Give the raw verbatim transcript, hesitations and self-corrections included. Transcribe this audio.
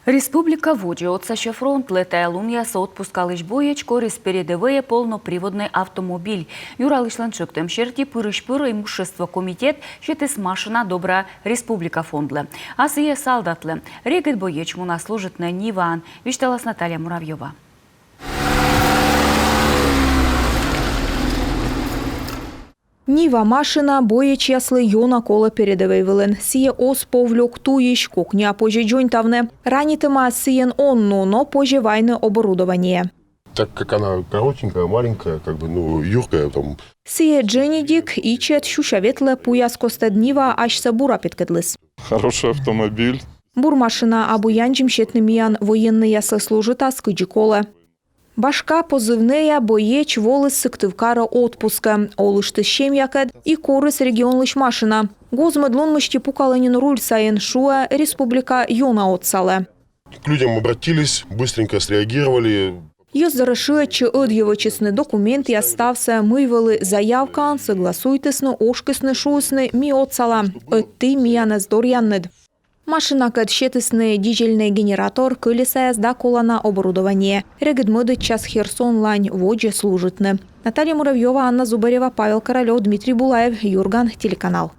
Республика водзӧ отсасьӧ фронтлы. Тайӧ лунъясӧ отпускалысь боец корис передӧвӧйӧ полноприводнӧй автомобиль. Юралысьлӧн тшӧктӧм серти, пырысь-пыр имущество комитет сетіс машина «Добрая республика» фондлы, а сійӧ — салдатлы. Регыд боец мунас служитны «Ниваӧн», висьталас Наталья Муравьёва. «Нива» машина боецъяслы ёна колӧ передӧвӧй вылын. Сійӧ оз повльӧк туйысь, кокниа позьӧ дзоньтавны. Ранитӧмаӧс сійӧн он ну, но позьӧ вайны оборудование. Так как она коротенькая, маленькая, как бы, ну, юркая там. Сійӧ дженьыдик, ичӧт, сюся ветлӧ, пуяс костӧд. «Нива» асьсӧ бура петкӧдліс. Хороший автомобиль. Бур машина, абу яндзим сетны миян военнӧйяслы служитас кыдзи колӧ. Башка позывнӧя боец воліс Сыктывкарӧ отпускӧ, олыштіс семьякӧд и корис регионлысь машина. Гоз-мӧд лун мысти пукалӧ нин руль сайын, шуӧ, республика ёна отсалӧ. К людям обратились, быстренько среагировали. Йӧз дорӧ шыӧдчи, ӧдйӧ вӧчисны документъяс, ставсӧ, мый вӧлі заявкаын, согласуйтісны, ошкисны, шуисны: ми отсалам, ӧд ті миянӧс дорйанныд. Машинакӧд сетісны дизельнӧй генератор, кӧлесаяс да колана оборудование. Регыд мӧдӧдчас Херсонлань водзӧ служитны. Наталья Муравьёва, Анна Зубарева, Павел Королёв, Дмитрий Булаев, «Юрган» телеканал.